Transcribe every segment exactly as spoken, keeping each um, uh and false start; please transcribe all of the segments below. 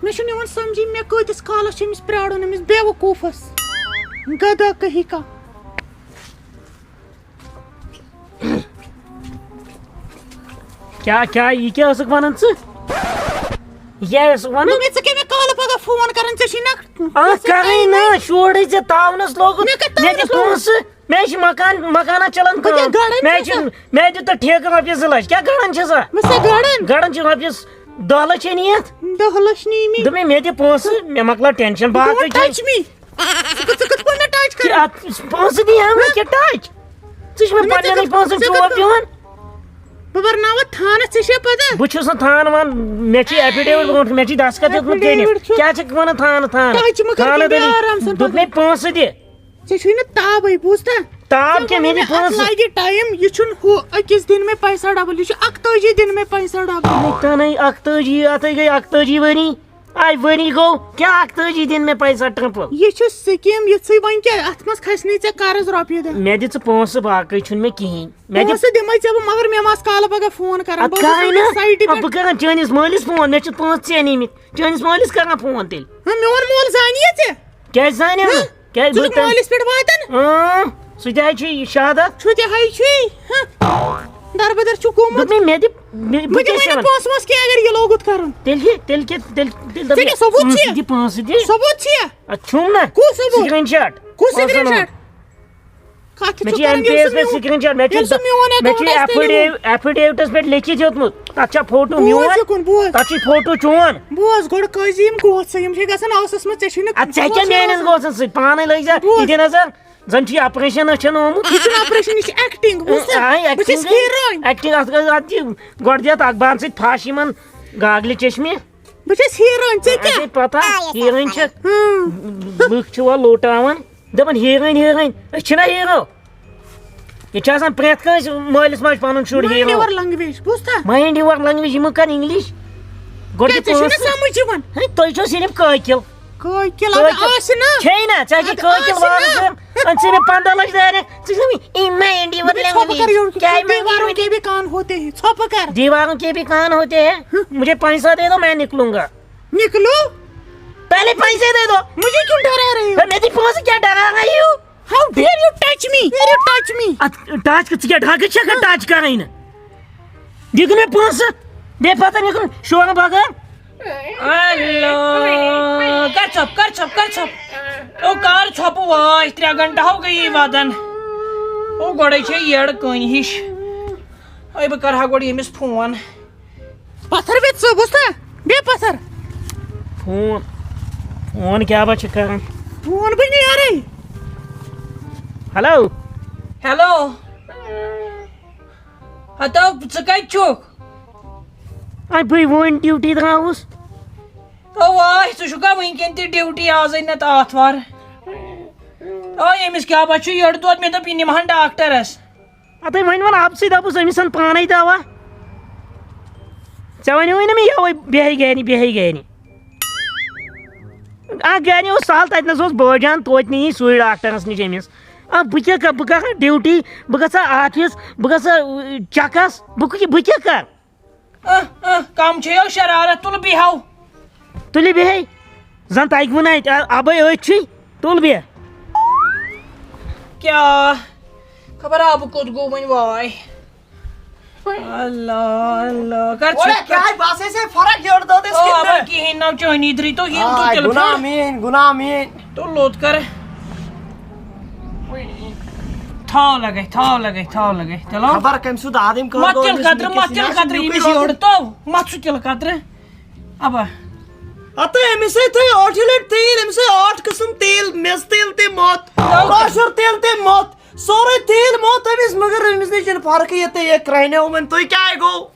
مےٚ چھُنہٕ یِوان سمجھی، مےٚ کۭتِس کالس چھُ أمِس پرٛارُن، أمِس بیوقوٗفس۔ گدا کہیں کا۔ کیٛاہ، کیٛاہ، یہِ کیٛاہ ٲسٕکھ وَنان ژٕ؟ یہِ کیٛاہ ٲسٕکھ وَنان؟ دوٚپمَے، ژٕ کیٛاہ مےٚ کالہٕ پگاہ فون کران، ژےٚ چھُے نہ آ، کَرٕے نہ، شورٕے ژےٚ تاونَس لوگُتھ۔ مےٚ کَتھ مےٚ تاونَس دِ لوگُتھ؟ پونٛسہٕ، مےٚ چھِ مکان، مکانَس چَلان بہٕ کیٛاہ کٲم۔ گڑان مےٚ چھُسا؟ چھِ، مےٚ دیُت تۄہہِ ٹھیکہٕ رۄپیَس زٕ لَچھ۔ کیٛاہ گڑان چھِ سا؟ بہٕ چھَسا گڑان؟ گڑان چھِ رۄپیَس دَہ لَچھ ہے نِتھ۔ دَہ لَچھ نی مےٚ۔ دوٚپمَے، مےٚ دِ پونٛسہٕ، مےٚ مۄکلاو ٹٮ۪نشَن، باقٕے don't چھِ touch me۔ ژٕ کَتھ، ژٕ کِتھ پٲٹھۍ مےٚ touch کَرَکھ؟ اَتھ پونٛسہٕ دِیہِ ہا مےٚ کیٛاہ touch؟ ژٕ چھِ مےٚ نہ، ژٕ پنٛنٮ۪نٕے کَتھ، پونٛسَن ژٕ چوب کَتھ، دِوان۔ بہٕ بَرناوَتھ تھانَس، ژےٚ چھےٚ پَتہ؟ بہٕ چھُس نہٕ تھان وَن، مےٚ چھِ affidavit برونٛٹھ، مےٚ چھِ دستخط دیُتمُت affidavit کٔرِتھ۔ چھُ۔ کیٛاہ چھِکھ وَنان تھانہٕ تھانہٕ؟ touch مہٕ کَر، تھانہٕ بیٚیہِ دٔلیٖل۔ آرام سان دوٚپ مےٚ پَتہٕ۔ پونٛسہٕ دِ۔ ژےٚ چھُے نہٕ تابٕے، بوٗزتھا؟ تاب ژےٚ کیٛاہ، مےٚ ووٚنُے دِ مےٚ اَتھ پونٛسہٕ۔ لَگہِ time، یہِ چھُنہٕ ہُہ أکِس دِن مےٚ پَیسہ double، یہِ چھُ اَکتٲجی دِن مےٚ پَیسہ double۔ نہ، تَنَے اَکتٲجی، اَتھَے گٔے اَکتٲجی ؤری۔ آے ؤری گوٚو، کیٛاہ اَکتٲجی دِن مےٚ پَیسہ triple؟ یہِ چھُ scheme یِژھٕے، وۄنۍ کیٛاہ، اَتھ منٛز کھَسہِ نہٕ ژےٚ قرض رۄپیہِ دَہ۔ مےٚ دِ ژٕ پونٛسہٕ، باقٕے چھُنہٕ مےٚ کِہیٖنۍ۔ مےٚ دِ پونٛسہٕ دِمَے ژےٚ بہٕ، مگر مےٚ ما آسہٕ کالہٕ پَگاہ فون کَران، اَدٕ بہٕ ٲسٕس کَرَے وٕنکٮ۪ن نہ، siteہِ اَدٕ پٮ۪ٹھ۔ بہٕ کَرَن چٲنِس مٲلِس فون، مےٚ چھِ پونٛسہٕ ژےٚ نِمٕتۍ، چٲنِس مٲلِس کَرَن فون تیٚلہِ۔ ہہ، میون مول زانہِ یہِ ژےٚ؟ کیٛازِ زانہِ ہہ؟ نہٕ؟ کیٛازِ ژٕ بہٕ چھُکھ تَمہِ مٲلِس پٮ۪ٹھ واتان؟ اۭں، سُہ تہِ حظ چھُ یہِ شہادت۔ چھُ تہِ حظ چھُے، ہہ؟ دربدر چھُ گوٚمُت۔ دوٚپمَے، مےٚ دِ، مےٚ، بہٕ بہٕ کیٛاہ دِمَے چھُس نہٕ وَنان؟ پونٛسہٕ وونٛسہٕ کینٛہہ، اگر یہِ لوگُتھ کَرُن۔ تیٚلہِ کیٛاہ، تیٚلہِ کیٛاہ، تیٚلہِ، تیٚلہِ ژےٚ کیٛاہ ثبوٗت پونٛسہٕ چھُے؟ دِ، پونٛسہٕ دِ۔ ثبوٗت چھُے؟ اَدٕ چھُم نہ۔ کُس ثبوٗت؟ Screenshot۔ کُس پونٛسَن screenshot؟ ہُنٛد۔ کَتھ مےٚ چھُ چھُ کَرُن؟ ییٚلہِ MPS سُہ پٮ۪ٹھ میون، screenshot، مےٚ چھُ ییٚلہِ سُہ میون یہِ account چھُ۔ Affidavit، affidavitس پٮ۪ٹھ لیکھِتھ ہیوٚتمُت۔ تَتھ چھا فوٹو بوز میون؟ یہِ کُن، بوز۔ تَتھ چھُے فوٹو چون۔ بوز گۄڈٕ، قٲضی یِم گوژھ، یِم چھِ گژھان آوسَس منٛز، ژےٚ چھُے نہٕ اَدٕ ژےٚ کیٛاہ بوزُن میٛانٮ۪ن آسان۔ گوژھن سۭتۍ؟ پانَے لٲگۍ زِ بوز۔ یہِ دِ نظر، زَن چھُ یہِ operation أچھَن آمُت۔ یہِ چھُنہٕ operation، یہِ چھِ acting، بوٗزتھا؟ آ، بہٕ چھَس acting۔ Heroine۔ Acting، اَتھ گٔے، اَتھ دِ گۄڈٕ دِ اَتھ اخبار سۭتۍ پھَش یِمَن گاگلہِ چشمہِ۔ بہٕ چھَس heroine، ژےٚ کیٛاہ؟ اَسے پَتہ، heroine چھَکھ۔ ہاں۔ لُکھ چھِ وۄنۍ لوٹاوان۔ دَپان heroine، heroine، أسۍ چھِنہ hero۔ ییٚتہِ چھُ آسان پرٛٮ۪تھ کٲنٛسہِ مٲلِس ماجہِ پَنُن شُر mind hero۔ Your language، بوٗزتھا؟ Mind your language، یِمو کَر English۔ گۄڈٕ کیٛاہ، دِ ژےٚ چھُے نہٕ پونٛسہٕ۔ سَمٕجھ یِوان؟ ہے، تۄہہِ چھو صرف قٲقِل۔ قٲقِل، قٲقِل۔ اگر آسہِ نا۔ چھے نا، ژےٚ چھِ اگر قٲقِل آسہِ نا۔ وارٕ زن۔ أمۍ ژےٚ مےٚ پنٛداہ لَچھ دارِ۔ ژٕ چھُکھ نہٕ mind your language۔ ژھۄپہٕ کر یورٕ۔ کیٛاہ mind your language؟ دیواروں کے بھی کان ہوتے ہیں، ژھۄپہٕ کر۔ دیواروں کے بھی کان ہوتے ہیں۔ مجھے پیسہ دے دو، میں نکلوں گا۔ نکلو۔ پہلے پیسے دے دو۔ مجھے کیوں ڈرا رہے ہو؟ ہے، مےٚ دِ پونٛسہٕ، کیٛاہ ڈرا رہے ہو؟ How dare you touch me? Dare you touch me? اَتھ touch کَر، ژٕ کیٛاہ ڈاکہٕ چھَکھ touch کَرٕنۍ؟ دِکھ مےٚ پونٛسہٕ، بیٚیہِ پَتہٕ نِکھ شورٕ بغٲر۔ اللہ، کر ژھۄپ، کر ژھۄپ، کر ژھۄپ۔ او، کر ژھۄپہٕ واے، ترٛےٚ گھنٹہٕ ہو گٔیی وَدان۔ او، گۄڈَے چھے یٔڈ کٔنۍ ہِش۔ ہے، بہٕ کَرٕ ہا گۄڈٕ ییٚمِس فون۔ پتھر بیٚیہِ ژٕ بوٗزتھا؟ بیٚیہِ پتھر۔ فون، فون کیٛاہ با چھِ کران؟ فون بہٕ نیرے۔ ہیلو۔ ہیلو۔ ہتو، ژٕ کتہِ چھُکھ؟ اے، بٕے وۄنۍ ڈیوٹی درٛاوُس۔ او واے، ژٕ چھُکھا وٕنکیٚن تہِ ڈیوٹی، آزے نتہٕ آتھوار؟ او، ییٚمِس کیٛاہ با چھُ یٔڈ دود، مےٚ دوٚپ یہِ نِمہٕ ہن ڈاکٹرس۔ ہتے وۄنۍ وَن اَپسٕے، دَپُس أمِس اَن پانَے دَوا۔ ژےٚ وَنیووُے نہ مےٚ یَوَے بیٚہہِ گَرِ، بیٚہہِ گَرِ۔ اَکھ گَرِ اوس سَہل، تَتہِ نَس اوس بٲجان، توتہِ نِیی سُے ڈاکٹرَس نِش أمِس۔ آ، بہٕ کیٛاہ کَرٕ؟ بہٕ گژھٕ ہا ڈیوٹی، بہٕ گژھٕ ہا آفِس، بہٕ گژھٕ ہا، اۭں، چَکَس، بہٕ کیٛاہ، بہٕ کیٛاہ کَرٕ؟ اہ، اہ، کم چھے او شرارت، تُل بیہو۔ تُلہِ بیہے، زن تگہِ وُنہِ اتہِ، آ، ابے أتھۍ چھُے، تُل بیہ۔ کیٛاہ؟ خبر آبہٕ کوٚت گوٚو وۄنۍ واے۔ اللہ، اللہ، کر ژٕ، اوڑا کیٛاہ آے باسے سے فرق یورٕ دۄدس او، کِنہٕ ابا نہٕ؟ کِہیٖنۍ نہ، چٲنی درٕے تو یِم تو آے، تِلہٕ گُناہ پھِر۔ میٛٲنۍ، گُناہ میٛٲنۍ۔ تو لوٚت کر۔ تھاو لگے، تھاو لگے، تھاو لگے۔ چلو۔ خبر کٔمۍ سُنٛد آدم کٔر مت دۄد تِل یُس قطرٕ، مےٚ مت کِس تِل یورٕ قطرٕ، یہِ چھُ یورٕ تو۔ مت سُہ تِل قطرٕ۔ ابا۔ ہتہٕ أمِس ہے تھٲے ٲٹھِ لٹہِ تیٖل، أمِس ہے ٲٹھ قٕسم تیٖل، میٚژ تیٖل تہِ موت، تو۔ کٲشُر تیٖل تہِ موت، سورُے تیٖل موت أمِس، مگر أمِس نِش چھَنہٕ فرقٕے، ییٚتہِ یہِ کرٛانیو وۄنۍ، تُہۍ کیٛاہ گوٚو؟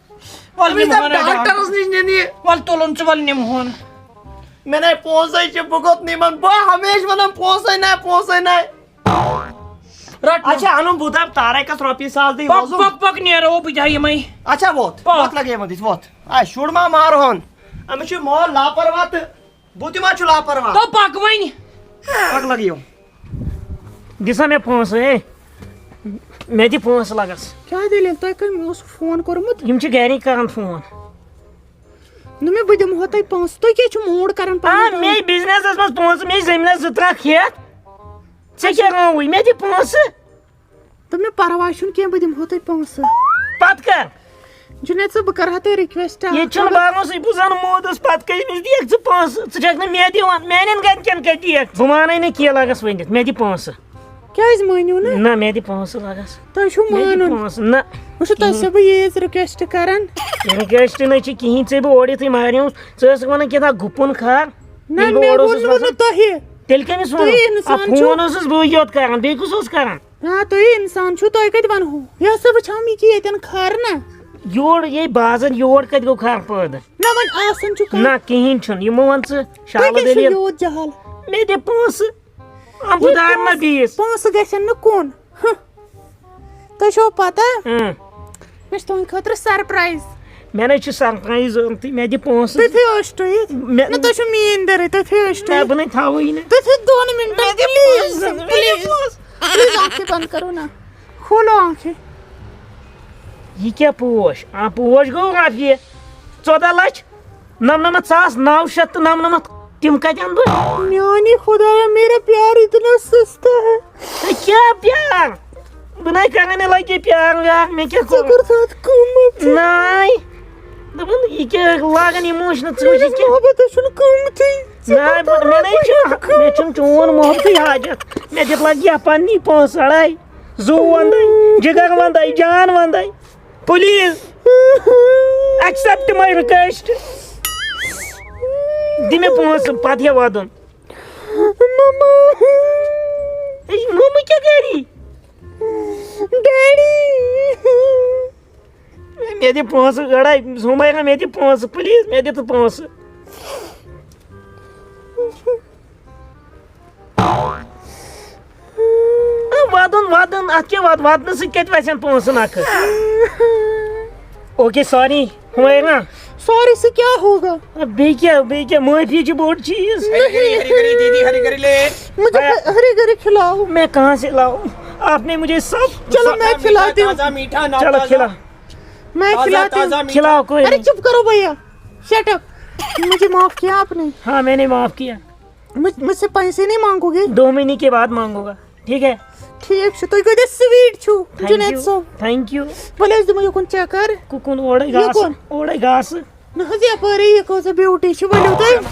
وَلہٕ أمِس نِمہون ہے ڈاکٹرس ڈاکٹر۔ نِش نِنہِ۔ وَلہٕ تُلُن ژٕ، وَلہٕ نِمہون۔ مےٚ نے پونٛسَے چھِ، بہٕ کوٚت نِمَن؟ بہٕ ہمیشہِ وَنان پونٛسَے نہ، پونٛسَے نہ۔ رٹ نہٕ۔ اچھا، انُن بہٕ دَپہٕ طارقس رۄپیہِ ساس دِیہِ پک، وۄزُم۔ پک، پک، نیرو بہٕ دِہا یِمے۔ اچھا، ووت۔ پک۔ ووت لگے وۄنۍ دِتھ، ووت۔ آ، شُر ما مارہون؟ أمِس چھُ مول لاپرواہ تہٕ بہٕ تہِ ما چھُ لاپرواہ؟ تو پک وۄنۍ۔ پک لگیو۔ دِ سا مےٚ پونٛسہٕ، ہے۔ مےٚ دِ پونٛسہٕ لگس۔ کیٛاہ دٔلیٖل؟ تۄہہِ کٔمۍ اوسوٕ فون کوٚرمُت؟ یِم چھِ گرِکۍ کران فون۔ نہ مےٚ، بہٕ دِمہو تۄہہِ پونٛسہٕ۔ تُہۍ کیٛازِ چھِو موٗڈ کران آ، پانہٕ مےٚ پانہٕ؟ بِزنِسَس منٛز پونٛسہٕ، مےٚ چھِ زٔمیٖنَس زٕ ترٛکھ ہٮ۪تھ۔ ژےٚ کیٛاہ رٲوٕے؟ مےٚ دِ پونٛسہٕ۔ دوٚپ مےٚ، پرواے چھُنہٕ کینٛہہ، بہٕ دِمہو تۄہہِ پونٛسہٕ۔ پتہٕ کر؟ جُنید صٲب، بہٕ کرٕ ہا تۄہہِ request اکھ۔ ییٚتہِ چھُنہٕ اگر بنُن سُے، بہٕ زن موٗدُس، پتہٕ کٔمِس دِکھ ژٕ پونٛسہٕ؟ ژٕ چھکھ نہٕ مےٚ دِوان، میانٮ۪ن گرِکٮ۪ن کتہِ دِکھ؟ بہٕ مانے نہٕ کینٛہہ، لگس ؤنِتھ، مےٚ دِ پونٛسہٕ۔ کیٛازِ مٲنِو نہٕ؟ نہ، مےٚ دِ پونٛسہٕ، لگس۔ تۄہہِ چھُو مےٚ دِ مانُن۔ پونٛسہٕ، نہ۔ وٕچھِو، تۄہہِ چھُسو بہٕ ییٖژ request کران۔ Request نہ چھِ کِہیٖنۍ، ژےٚ بہٕ اورٕ یُتھُے ماریوس، ژٕ ٲسٕکھ ونان کینٛہہ تام گُپُن کھار۔ نہ، ییٚلہِ بہٕ مےٚ اورٕ اوسُس ووٚنوُ وسان، نہٕ تۄہہِ۔ تیٚلہِ کٔمِس ووٚنُو؟ تُہی اِنسان آ، چھُو۔ فون اوسُس بٕے یوت کران، بیٚیہِ کُس اوس کران؟ آ، تُہی اِنسان چھُو، تۄہہِ کَتہِ وَنہو؟ یہِ ہسا وٕچھان یہِ کہِ ییٚتٮ۪ن خر نہ۔ یور یے بازر، یور کَتہِ گوٚو خر پٲدٕ؟ نہ، وۄنۍ آسان چھُ کانٛہہ۔ نہ، کِہیٖنۍ چھُنہٕ۔ یِمو وَن ژٕ تُہۍ شالہٕ کیٛاہ چھِو دٔلیٖل۔ یوٗت جہل؟ مےٚ دِ پونٛسہٕ۔ آ، بہٕ یہِ دارٕ نہ پونٛسہٕ، بیٚیِس۔ پونٛسہٕ گژھن نہٕ کُن۔ ہہ۔ تۄہہِ چھو پتہ؟ اۭں۔ مےٚ چھِ تُہنٛدِ خٲطرٕ surprise۔ مےٚ نَے چھُ surprise ضوٚرتھٕے، مےٚ دِ پونٛسہٕ۔ تُہۍ تھٲیِو ٲشٹُے۔ مےٚ نہ، تُہۍ چھِو میٛٲنۍ دٔرٕے، تُہۍ تھٲیِو ٲشٹُے۔ نہ، بہٕ نَے تھاوٕے نہٕ۔ تُہۍ تھٲیِو دۄن مِنٹَن، مےٚ دِ please، پونٛسہٕ، مےٚ دِ please۔ پونٛسہٕ۔ Please، آنکھیں بند کرو نا۔ کھولو آنکھیں۔ یہِ کیٛاہ پوش؟ آ، پوش گوٚو رۄپیہِ ژۄداہ لَچھ۔ نَمنَمَتھ ساس نَو شیٚتھ تہٕ نَمنَمَتھ، تِم کَتہِ اَنہٕ بہٕ؟ میٛانہِ خدایا، میرا پیار اتنا سستا ہے۔ ہے، کیٛاہ پیار؟ بہٕ نَے کَران یہِ لَگہِ پیار ویار، مےٚ کیٛاہ ژےٚ کوٚر؟ کوٚرتھ اَتھ قۭمَتھ؟ نَے۔ دوٚپُن، یہِ کیٛاہ لاگان emotional، ژٕ وٕچھ یہِ میٛٲنِس کیٛاہ؟ محبتَس چھُنہٕ قۭمتھٕے۔ ژےٚ نَے، کوٚرتھ بہٕ، مےٚ نَے اَتھ چھُ، قۭمَتھ؟ مےٚ چھُنہٕ چون محبتٕے حاجت۔ مےٚ دِتھ لَگہِ یا پنٛنی پونٛسہٕ اَڑَے، زُو وَندَے، جِگر وَندَے، جان وَندَے۔ Please accept my request۔ دِ مےٚ پونٛسہٕ، پتہٕ ہیٚہ وَدُن۔ مما۔ ہے، مما کیٛاہ کَری؟ ڈیڈی۔ مےٚ دِ پونٛسہٕ، گڑا، ہُمایرا، مےٚ دِ پونٛسہٕ، please، مےٚ دِ تہٕ پونٛسہٕ۔ آ، وَدُن، وَدُن، اَتھ کیٛاہ وَد-، وَدنہٕ سۭتۍ کَتہِ وَسن پونٛسہٕ نَکھٕ؟ Okay، sorry، ہُمایرا۔ Sorry سے کیا ہوگا؟ آ، بیٚیہِ کیٛاہ، بیٚیہِ کیٛاہ؟ معٲفی چھِ بوٚڑ چیٖز۔ ہری گری، ہری گری، دیدی، ہری گری لے۔ مجھے بھیا۔ ہری گری کھلاؤ۔ میں کہاں سے لاؤں؟ آپ نے مجھے سب چلو، میں کھلاتی ہوں۔ تازہ میٹھا، نا چلو، تازہ۔ کھلا۔ میں تازہ، کھلاتی ہوں۔ تازہ میٹھا۔ کھلاؤ کوئی ارے نہیں۔ چپ کرو بھیا، shut up۔ مجھے معاف کیا آپ نے؟ ہاں، میں نے معاف کیا۔ مجھ، مجھ سے پیسے نہیں مانگو گے؟ دو مہینے کے بعد مانگوں گا، ٹھیک ہے؟ ٹھیک چھُ، تُہۍ کۭتیٛاہ sweet چھِو، Thank جُنید you، صٲب۔ Thank you۔ ؤلِو أسۍ دِمو یُکُن چکر۔ کُکُن اورَے گاسہٕ، یُکُن۔ اورَے گاسہٕ۔ نہ حظ، یَپٲرۍ یہِ کۭژاہ beauty چھِ، ؤلِو تُہۍ۔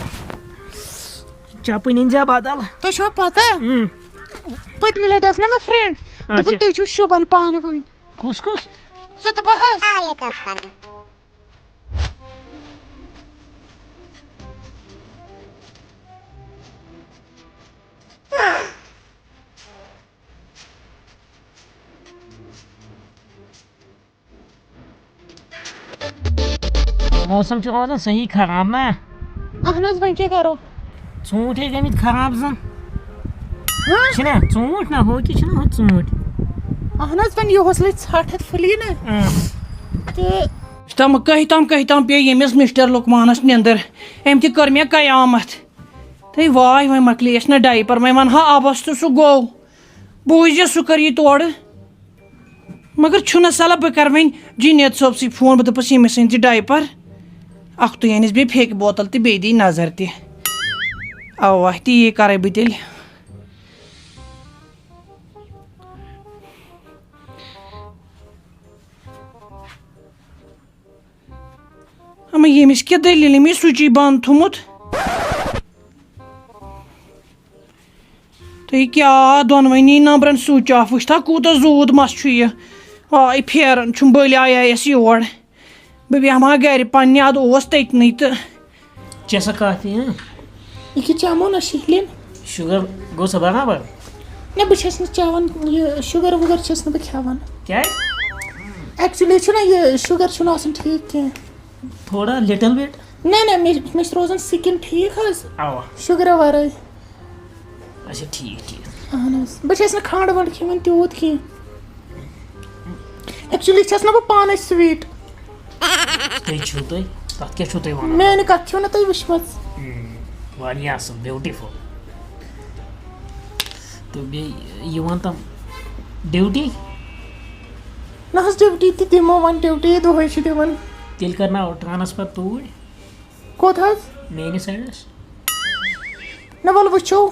چَپٕنۍ أنۍ زِ بدل۔ تۄہہِ چھُوا پتہ؟ اۭں۔ پٔتمہِ لَٹہِ ٲس نہ مےٚ friend، اچھا۔ دوٚپُن تُہۍ چھِو شوٗبان پانہٕ ؤنۍ۔ کُس کُس؟ سُہ تہٕ بہٕ حظ۔ موسم چھُ روزان صحیح خراب نا۔ اہن حظ، وۄنۍ کیٛاہ کرو؟ ژوٗنٛٹھۍ ہے گٔمٕتۍ خراب زن۔ ہاں؟ چھِنا ژوٗنٛٹھۍ نا، ہُہ کہِ چھِنا ہُہ ژوٗنٛٹھۍ؟ اہن حظ، وۄنۍ یُہُس لٔج ژھٹھ ہٮ۪تھ پھٕلی نا۔ اۭں۔ تہٕ تم کٔہۍ تام، کٔہۍ تام پیٚیہِ ییٚمِس مسٹر لقمانس نیٚنٛدٕر۔ أمۍ تہِ کٔر مےٚ قیامت۔ تہٕ واے، وۄنۍ مۄکلییَس نہ diaper، وۄنۍ وَنہٕ ہا اَبَس تہٕ سُہ گوٚو۔ بوٗزِ سُہ کَرِ یہِ تورٕ۔ مگر چھُنہٕ سَلہٕ، بہٕ کَرٕ وۄنۍ جُنید صٲبسٕے فون، بہٕ دَپَس ییٚمِس أنۍ زِ diaper۔ اَکھتُے أنِس بیٚیہِ پھیٚکہِ بوتل تہٕ بیٚیہِ دِیہِ نظر تہِ۔ اَوا، تی کَرَے بہٕ تیٚلہِ۔ اما ییٚمِس کیٛاہ دٔلیٖل، أمۍ یہِ سُچی بنٛد تھوٚمُت۔ تُہۍ کیٛاہ دۄنوٕنی نمبرن switch off، وٕچھتھا کوٗتاہ زوٗد مس چھُ یہِ۔ آے پھیران چھُم، بٔلۍ آیایس یور۔ بہٕ بیٚہمہٕ ہا گرِ پننہِ، ادٕ اوس تٔتنٕے تہٕ۔ چےٚ سا کافی، ہاں؟ یہِ کہِ چٮ۪مو نہ شِہلِن۔ شُگر گوٚو سا برابر؟ نہ، بہٕ چھَس نہٕ چٮ۪وان یہِ شُگر وُگر چھَس نہٕ بہٕ کھٮ۪وان۔ کیٛازِ؟ Actually چھُنہ یہِ شُگر چھُنہٕ آسان ٹھیٖک کینٛہہ۔ تھوڑا little bit؟ نہ، نہ، مےٚ، مےٚ چھِ روزان skin ٹھیٖک حظ۔ اَوا۔ شُگرٕ وَرٲے۔ اچھا، ٹھیٖک، ٹھیٖک۔ اہن حظ۔ بہٕ چھَس نہٕ کھنٛڈ ونٛڈ کھٮ۪وان تیوٗت کینٛہہ۔ Actually چھَس نہٕ بہٕ پانَے sweet۔ تُہۍ چھِو تُہۍ، تَتھ کیٛاہ چھِو تُہۍ وَنان؟ میٛانہِ کَتھِ چھِو نہٕ تُہۍ وٕچھمٕژ۔ ہم، واریاہ اَصٕل، beautiful۔ تہٕ بیٚیہِ یہِ وَن تَم duty؟ نہ حظ، duty تہِ دِمو وۄنۍ، duty یے دۄہَے چھِ دِوان۔ تیٚلہِ کَرناوو transfer توٗرۍ۔ کوٚت حظ؟ میٲنِس سایڈس۔ نہ، وَلہٕ وٕچھو،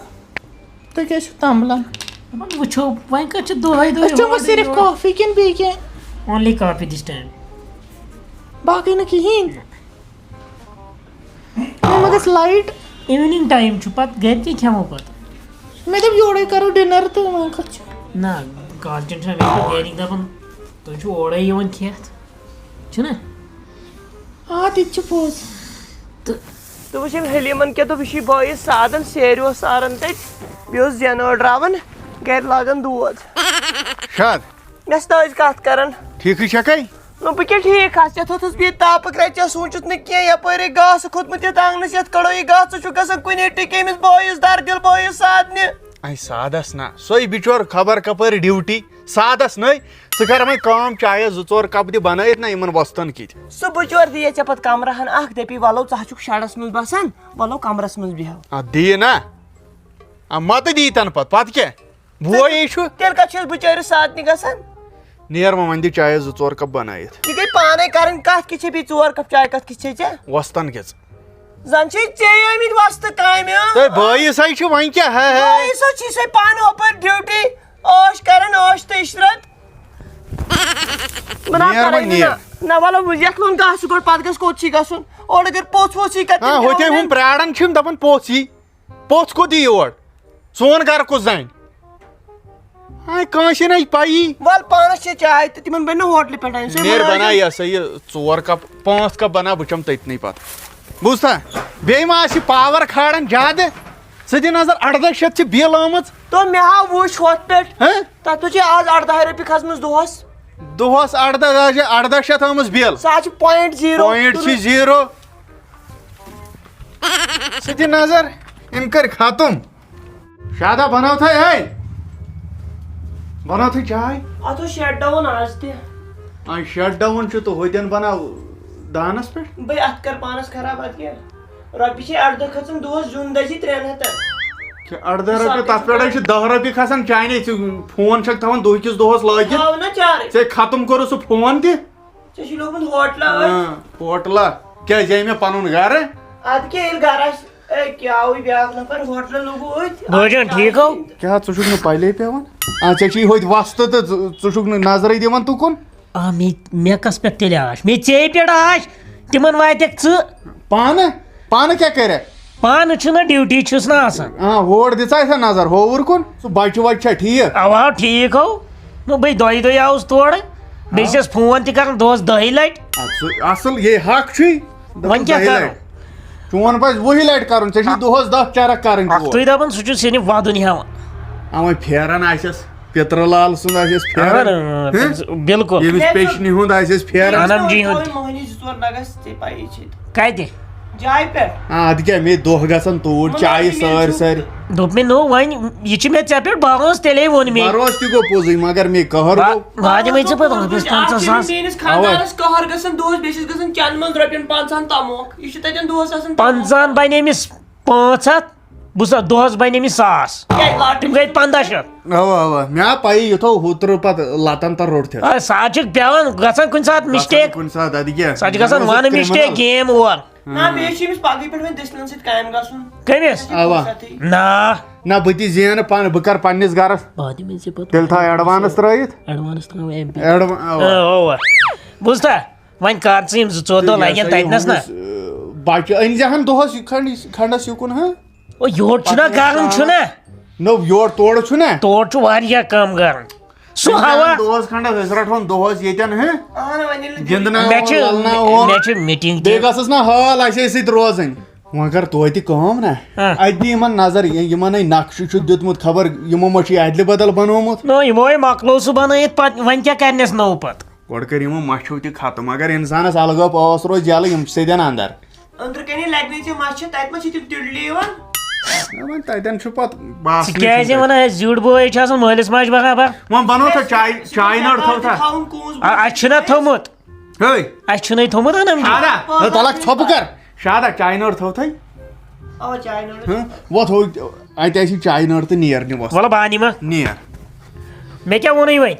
تُہۍ کیٛازِ چھِو تَمبلان؟ دَپان وٕچھو، وۄنۍ کَتہِ چھِ دۄہَے دۄہَے أسۍ چٮ۪مو اورٕ صرف یورٕ؟ کافی کِنہٕ بیٚیہِ کینٛہہ؟ Only coffee this time. باقٕے نہٕ کِہیٖنۍ۔ وۄنۍ ما گژھِ لایٹ؟ Evening time چھُ، پَتہٕ گَرِ کیٛاہ کھٮ۪مو پَتہٕ؟ مےٚ دوٚپ یورَے کَرو ڈِنَر تہٕ وۄنۍ کَتھ چھُ؟ نہ، کالچَن چھُنہ مےٚ چھُ گَرِکۍ دَپان، تُہۍ چھِو اورَے یِوان کھٮ۪تھ، چھُنہ؟ آ، تہِ تہِ چھُ پوٚز۔ تہٕ تہٕ وٕچھ أمۍ حلیٖمَن کیٛاہ دوٚپ، یہِ چھُے بٲیِس سادَن سیرِ اوس ساران تَتہِ، بیٚیہِ اوس زینہٕ أڑراوان، گَرِ لاگان دود۔ شاد۔ مےٚ سۭتۍ ٲسۍ کَتھ کَران۔ ٹھیٖکٕے چھَکھَے؟ نہ، بہٕ کیٛاہ ٹھیٖک آسہٕ؟ ژےٚ تھوٚتھُس بہٕ یہِ تاپہٕ کرٛٮ۪چ، ژےٚ سوٗنٛچُتھ نہٕ کینٛہہ، یَپٲرۍ گٔے گاسہٕ کھوٚتمُت یَتھ آنٛگنَس، یَتھ کَڑو یہِ گاسہٕ، ژٕ چھُکھ گژھان کُنے ٹِکہِ أمِس بٲیِس دَردِل بٲیِس سادنہِ۔ اَے سادَس نہ، سُے بِچور خبر کَپٲرۍ ڈیوٹی۔ سادس نٔے، ژٕ کر وۄنۍ کٲم، چایس زٕ ژور کپ دِ بنٲیِتھ نہ یِمن وۄستن کِتۍ۔ سُہ بچور دِیے ژےٚ پتہٕ کمرہن اکھ، دپی، "ولو، ژٕ ہا چھُکھ شڈس منٛز بسان، ولو کمرس منٛز بیہو۔" اتھ دِیہِ نا، آ، متہٕ دِیہِ تنہٕ پتہٕ، پتہٕ کیٛاہ؟ بوے یے چھُ۔ تیٚلہِ کتھ چھُ أسۍ بچٲرِس سادنہِ گژھان؟ نیر وۄنۍ، وۄنۍ دِ چایس زٕ ژور کپ بنٲیِتھ۔ یہِ گٔے پانے کرٕنۍ کتھ، کِتھ چھے بیٚیہِ ژور کپ چاے، کتھ کِتھ چھے ژےٚ؟ وۄستن کِژھ؟ زن چھے ژےٚ آمٕتۍ وۄستہٕ کامہِ، ہاں؟ تہٕ بٲیِس ہے چھُ وۄنۍ کیٛاہ، ہے، ہے۔ بٲیِس ہے چھُے سُے پانہٕ ہُپٲرۍ ڈیوٹی۔ عٲش کران، عٲش تہٕ عشرت۔ بہٕ نہ نیر کرے وۄنۍ نہٕ، نیر۔ نہ، نہ، وَلہٕ وۄنۍ یَتھ لوٚن گاسہٕ گۄڈٕ، پَتہٕ گژھِ کوٚت چھُے گژھُن؟ اورٕ اگر پوٚژھ ووٚژھ یی کَتہِ، آ، تِم ہُتہِ دِوان ہُم پرٛاران چھِم، دَپان پوٚژھ یی، پوٚژھ کوٚت یی یور؟ سون گرٕ کُس زَنہِ؟ آے کٲنٛسہِ نَے پَیی۔ وَلہٕ پانَس چھے چاے تہٕ تِمَن بَنہِ نہٕ ہوٹلہِ پٮ۪ٹھ اَنہِ، سُہ نیر مُلٲزِم۔ بَناو یہِ ہسا یہِ ژور کپ، پانٛژھ کپ بَناو، بہٕ چَمہٕ تٔتنٕے پَتہٕ۔ بوٗزتھا؟ بیٚیہِ ما آسہِ پاور کھالان زیادٕ؟ ژٕ دِ نظر، اَرداہ شیٚتھ چھِ بِل آمٕژ۔ تو مےٚ ہا وٕچھ ہۄتھ پٮ۪ٹھ۔ ہہ؟ تَتھ پٮ۪ٹھ چھِ آز اَرداہ رۄپیہِ کھژمٕژ دۄہَس۔ دۄہَس اَرداہ، آز چھِ اَرداہ شیٚتھ آمٕژ بِل۔ سُہ حظ چھِ point zero۔ Point چھِ zero۔ ژٕ دِ نظر، أمۍ کٔرۍ ختم۔ شادا بناو تھے، ہے۔ بناو تھے چاے۔ اَتھ اوس shut down آز تہِ۔ آ، shut down چھُ تہٕ ہوٚتٮ۪ن بناو دانَس پٮ۪ٹھ۔ بٔے اَتھ کَر پانَس خراب، اَتھ کیٛاہ؟ رۄپیہِ چھے اَرداہ کھژان دۄہَس، زیُن دَزی ترٛٮ۪ن ہَتَن۔ کیٛاہ اَرداہ رۄپیہِ؟ حساب تَتھ پٮ۪ٹھ حظ چھِ دَہ رۄپیہِ کھسان چاینہِ۔ ژٕ فون چھَکھ تھاوان دۄہکِس دۄہَس لٲگِتھ۔ تھاو نا چارٕے۔ ژےٚ ختم کوٚرُتھ سُہ فون تہِ۔ ژےٚ چھُے لوگمُت ہوٹلَس۔ اۭں، ہوٹلَس۔ کیٛازِ یہِ مےٚ پَنُن گَرٕ؟ اَدٕ کیٛاہ ییٚلہِ گَرٕ آسہِ، اے، کیٛاہ آوُے بیٛاکھ نفر ہوٹلَس لوگوُ أتھۍ؟ بٲے جان، ٹھیٖک ہو؟ کیٛاہ ژٕ چھُکھ نہٕ پَلے پٮ۪وان؟ آ، ژےٚ چھُے ہوٚتہِ وۄستہٕ تہٕ ژٕ، ژٕ چھُکھ نہٕ نظرٕے دِوان تُکُن۔ آ، مےٚ، مےٚ کَس پٮ۪ٹھ تیٚلہِ آش؟ مےٚ ژے پٮ۪ٹھ آش، تِمَن واتٮ۪کھ ژٕ۔ پانہٕ؟ پانہٕ کیٛاہ کَرٮ۪کھ؟ پانہٕ چھُنہ ڈیوٹی چھُس نہ آسان۔ آ، ہور دِژا اَسہِ نظر، ہووُر کُن؟ سُہ بَچہٕ وَچہٕ چھا ٹھیٖک؟ اَوا، ٹھیٖک ہو۔ نہ، بہٕ دۄیہِ دۄہہِ آوُس تورٕ۔ بیٚیہِ ہا؟ چھَس فون تہِ کَران دۄہَس دَہہِ لَٹہِ۔ اَدٕ سُہ اَصٕل، یے حق چھُے۔ دَپان وۄنۍ کیٛاہ دَہہِ کَرو؟ لَٹہِ۔ چون پَزِ وُہہِ لَٹہِ کَرُن، ژےٚ چھُے دۄہَس دَہ چرکھ کَرٕنۍ تور۔ اَکھتُے دَپان، سُہ چھُ صرف وَدُن ہٮ۪وان۔ اَوَے پھیران آسٮ۪س۔ پِترٕ لال سُنٛد آسہِ اَسہِ پھیران۔ اَہَن، اۭں، ہہ؟ تٔمِس، بِلکُل۔ ییٚمِس اَہَن۔ پیچنہِ ہُنٛد آسہِ اَسہِ پھیران۔ اَنَم جی ہُنٛد۔ مٔہنی زٕ ژور لَگَس ژےٚ پَیی چھے تہٕ۔ کَتہِ؟ جایہِ پٮ۪ٹھ۔ آ، اَدٕ کیٛاہ، مےٚ دۄہ گژھان توٗرۍ، مطلب، چایہِ یہِ مےٚ سٲرۍ چھُ سٲرۍ۔ دوٚپ مےٚ، نو، وۄنۍ یہِ چھُ مےٚ ژےٚ پٮ۪ٹھ بروسہٕ، تیٚلے ووٚن مےٚ۔ بروسہٕ تہِ گوٚو پوٚزُے، مگر مےٚ قہر با-، گوٚو۔ بہٕ ہا دِمَے ژےٚ پَتہٕ رۄپیَس اَکھ پنٛژاہ چھُ ساس۔ میٛٲنِس اَوَے۔ خانٛدارَس قہر گژھان دۄہَس، بیٚیہِ چھِس گژھان چَنٛدٕ منٛز رۄپیَن پنٛژاہَن تَموکھ۔ یہِ چھُ تَتٮ۪ن دۄہَس آسان تَموکھ۔ پنٛژاہَن بَنہِ أمِس پانٛژھ ہَتھ۔ بہٕ سا دۄہَس بَنہِ أمِس ساس۔ کیٛازِ لاٹری تِم گٔے پنٛداہ شیٚتھ۔ اَوا، اَوا، مےٚ آ پَیی، یہِ تھوٚو ہُترٕ پَتہٕ لَتَن تَل روٚٹ ہٮ۪تھ۔ آ، سُہ حظ چھِ پٮ۪وان گژھان کُنہِ ساتہٕ گژھان mistake۔ کُنہِ ساتہٕ، اَدٕ کیٛاہ؟ سۄ چھِ گژھان مےٚ وَنہٕ اوس mistake، criminal۔ Game over۔ نہ، مےٚ چھِ أمِس پَگہٕے پٮ۪ٹھ وۄنۍ دٔسلَن سۭتۍ کامہِ گژھُن۔ کٔمِس؟ مےٚ چھِ اَوا۔ فرصتٕے۔ نہ۔ نہ، بہٕ تہِ زینہٕ پانہٕ، بہٕ کَرٕ پنٛنِس گَرَس۔ بہٕ دِمَے ژےٚ پَتہٕ تیٚلہِ تھاو advance ترٛٲیِتھ۔ Advance تھاو اَمہِ پٮ۪ٹھ۔ Advan-، اَوا۔ آ، اَوا۔ بوٗزتھا؟ وۄنۍ کر ژٕ یِم زٕ ژور دۄہ تہٕ یہِ لگن ہسا یہِ تتہِ نس نا۔ ہُمِس، ٲ، بچہِ أنۍ زِ ہن دۄہس یہِ کھنڈ-، کھنڈس یُکُن، ہاں؟ او، یورٕ چھُنہ پتہٕ گرم ییٚلہِ چھُنہ۔ نو، یورٕ تورٕ چھُنہ۔ تورٕ چھُ واریاہ کم گرم۔ سُہ أنۍ زِ ہن ہوا۔ دۄہس کھنڈس، أسۍ رٹہٕ ہون دۄہس ییٚتٮ۪ن، ہاں؟ اہن، وۄنۍ ییٚلہِ نہٕ گِنٛدناوون، مےٚ چھِ، ولناوون۔ مےٚ چھِ meeting تہِ۔ بیٚیہِ گژھس نا حال اسہِ سۭتۍ روزٕنۍ۔ وۄنۍ کر توتہِ کٲم نا۔ ہاں۔ اتہِ دِ یِمن نظر، یہِ-، یِمن ہے نقشہٕ چھُ دیُتمُت، خبر یِمو ما چھُ یہِ ادلہِ بدل بنومُت۔ نو، یِمو ہے مۄکلوو سُہ بنٲیِتھ، پتہٕ وۄنۍ کیٛاہ کرنس نوٚو پتہٕ؟ گۄڈٕ کٔر یِمو مَچھو تہِ ختم، اگر اِنسانَس الہٕ غٲب ٲس روزِ یَلہٕ، یِم چھِ سیٚدٮ۪ن اَندَر۔ أنٛدرٕ کَنی لَگہِ نہٕ ژےٚ مَچھِ، تَتہِ ما چھِ تِم تِڈلی یِوان؟ نہ، وۄنۍ تَتٮ۪ن چھُ پَتہٕ باسنٕے ژٕ کیٛازِ چھُنہٕ وَنان، اَسہِ زیُٹھ بوے چھُ آسان مٲلِس ماجہِ بغٲر؟ وۄنۍ بَنو تۄہہِ چاے، چاے نٔر تھٲو تھا؟ تھاوُن کُنٛز آ، اَسہِ چھُنہ تھوٚمُت۔ ہے۔ اَسہِ چھُنَے تھوٚمُت اَنان۔ شادا۔ ہے، تَلَکھ ژھۄپہٕ کَر۔ شادا، چاے نٔر تھٲو تھٲے۔ اَوا، چاے نٔر۔ ہہ؟ وۄتھ ہو، اَتہِ آسی چاے نٔر تہٕ نیر نِوَس۔ وَلہٕ بہٕ اَنہٕ یِمہٕ۔ نیر۔ مےٚ کیٛاہ ووٚنُے وۄنۍ؟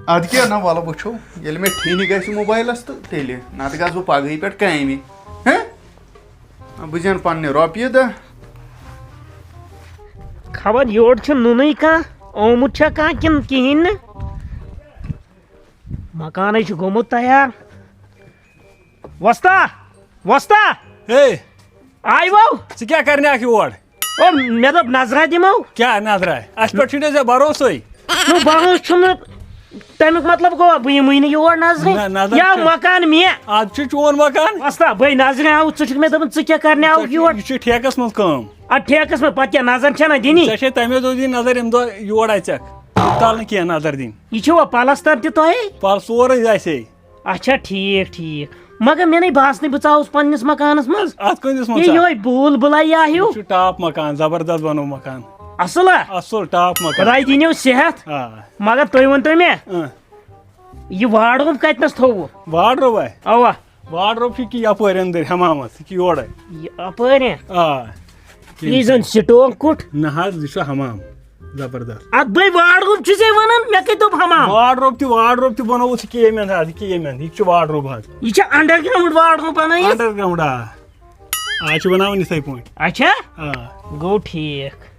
اَدٕ کیٛاہ نہ، وَلہٕ وٕچھو، ییٚلہِ مےٚ ٹھیٖنہِ گژھِ موبایلَس تہٕ تیٚلہِ، نَتہٕ گژھٕ بہٕ پَگہٕے پٮ۪ٹھ کامہِ۔ ہہ؟ بہٕ زینہٕ پننہِ رۄپیہِ دہ۔ خبر یورٕ چھُ نوٗنٕے کانٛہہ، آمُت چھا کانٛہہ کِنہٕ کِہیٖنۍ نہٕ؟ مکانٕے چھُ گوٚمُت تیار۔ وۄستا، وۄستا، ہے، آیہِ وو؟ ژٕ کیٛاہ کرنہِ آکھ یور؟ او، مےٚ دوٚپ نظرا دِمو۔ کیٛاہ نظرا؟ اَسہِ پٮ۪ٹھ چھُے نہٕ ژےٚ بھروسے۔ نو، بھروسہٕ چھُنہٕ، تَمیُک مطلب گوٚو بہٕ یِمٕے نہٕ یور نظرِ۔ نہ، نظر یا چھُ۔ مکان مےٚ۔ آز چھُ چون مکان۔ وۄستا، بٕے نظرِ آوُس، ژٕ چھُکھ مےٚ دَپان ژٕ کیٛاہ کرنہِ آوُکھ یور؟ یہِ چھُ ٹھیکَس منٛز کٲم۔ اَدٕ ٹھیکَس منٛز پَتہٕ کیٛاہ نظر چھَنہ دِنی؟ ژےٚ چھے تَمے دۄہ دِنۍ نظر، اَمہِ دۄہ یور اَژَکھ۔ تَلہٕ نہٕ کینٛہہ نظر دِنۍ۔ یہِ چھُ وۄنۍ پَلَستَر تہِ تۄہے؟ پَل سورُے اَسے۔ اچھا، ٹھیٖک، ٹھیٖک۔ مگر مےٚ نے باسنٕے بہٕ ژاوُس پننِس مکانس منٛز۔ اتھ کٔنِس منٛز یہِ ژاو؟ یِہوٚے بوٗل بُلَے یا ہیوٗ۔ یہِ چھُ ٹاپ مکان، زبردست بنوو مکان۔ اصٕل ہا؟ اصٕل ٹاپ مکان۔ خۄداے دِنیو صحت۔ آ۔ مگر تُہۍ ؤنۍ تو مےٚ، اۭں۔ یہِ واڈروب کتنس تھوٚوُ؟ واڈروب ہا؟ اوا۔ واڈروب چھُ کہِ یپٲرۍ أنٛدٕرۍ حمامس، یہِ کہِ یورے۔ یہِ اپٲرۍ؟ آ۔ یہِ زن سٹون کُٹھ۔ نہ حظ، یہِ چھُ حمام۔ زبردست۔ اتھ بے واڈروب چھُ ژےٚ ونان، مےٚ کتہِ دوٚپ حمام؟ واڈروب تہِ، واڈروب تہِ بنووُتھ ژےٚ ییٚمہِ اندٕ حظ، یہِ کہِ ییٚمہِ اندٕ، یہِ تہِ چھُ واڈروب حظ۔ یہِ چھا underground واڈروب بنٲیِتھ؟ Underground، آ۔ آ، چھِ بناوان یِتھَے پٲٹھۍ۔ اچھا؟ آ۔ گوٚو ٹھیٖک۔